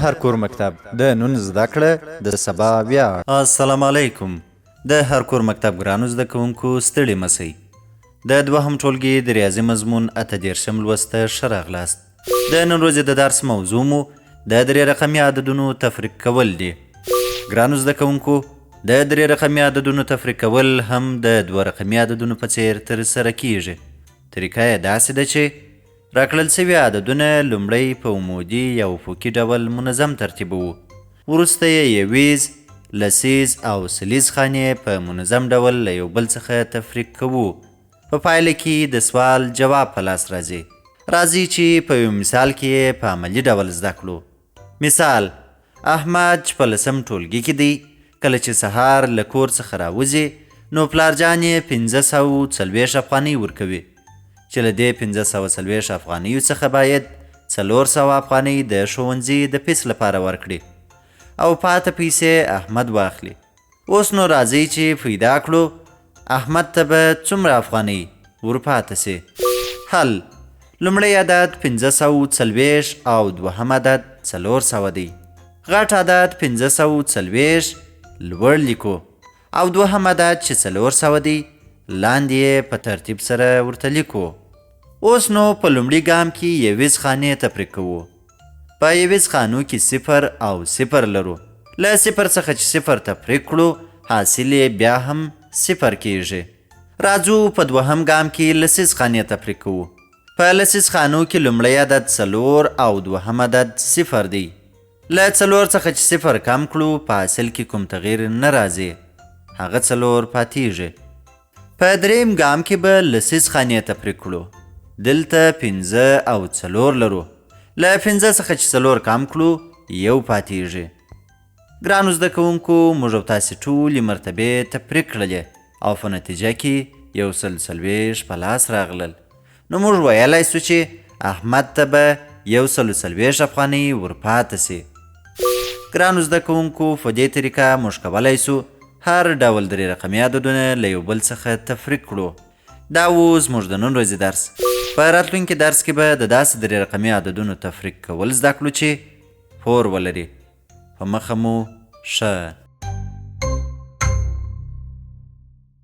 هر کور مکتب، د نن زده کړه د سبا ویاړ. السلام علیکم. د هر کور مکتب ګرانو زده کوونکو، ستړي مه سئ. د دوهم ټولګي د ریاضي مضمون 38 لوست ته ښه راغلاست. د نن ورځې د درس موضوع مو د درې رقمي عددونو تفریق کول دي. ګرانو زده کوونکو، د درې رقمي عددونو تفریق کول هم د دوه رقمي عددونو په څیر ترسره کیږي. طریقه یې داسې ده چې راکړل شوي عددونه لومړی په عمودي یا افقي ډول منظم ترتیبوو، وروسته یې یویز، لسیز او سلیز خانې په منظم ډول له یو بل څخه تفریق کوو. په پایله کې د سوال جواب په لاس راځي. راځئ چې په یو مثال کې یې په عملي ډول زده کړو. مثال: احمد چې په لسم ټولګي کې دی، کله چې سهار له کور څخه راوځي نو پلار جان یې 540 افغانۍ ورکوي، چې له دې 540 افغانیو څخه باید 400 افغانۍ د ښوونځي د فیس لپاره ورکړي او پاته پیسې احمد واخلي. اوس نو راځئ چې پیدا کړو احمد ته به څومره افغانۍ ورپاته سي. حل: لومړی عدد 540 او دوهم عدد 400 دی. غټ عدد 540 لوړ لیکو او دوهم عدد چې 400 دی لاندې یې په ترتیب سره ورته لیکو. اوس نو په لومړي ګام کې یویز خانې تفریق کوو. په یویز خانو کې 0 او 0 لرو. له 0 څخه چې 0 تفریق کړو حاصل یې بیا هم 0 کیږي. راځو په دوهم ګام کې لسیز خانې تفریق کوو. په لسیز خانو کې لومړی عدد 4 او دوهم عدد 0 دی. له 4 څخه چې 0 کم کړو په حاصل کې کوم تغییر نه راځي، هغه 4 پاتیږي. په دریم ګام کې به لسیز خانې تفریق کړو. دلته 5 او 4 لرو. له 5 څخه چې 4 کم کړو 1 پاتیږي. ګرانو زده کوونکو، موږ او تاسې ټولې مرتبې تفریق کړلې او په نتیجه کې 140 په لاس راغلل. نو موږ ویلی سو چې احمد ته به 140 افغانۍ ورپاته سي. ګرانو زده کوونکو، په دې طریقه موږ کولی سو هر ډول درې رقمي عددونه له یو بل څخه تفریق کړو. دا و زموږ د نن ورځې درس. په راتلونکي درس کې به د داسې درې رقمي عددونو تفریق کول زده کړو چې پور ولري. په مخه مو ښه.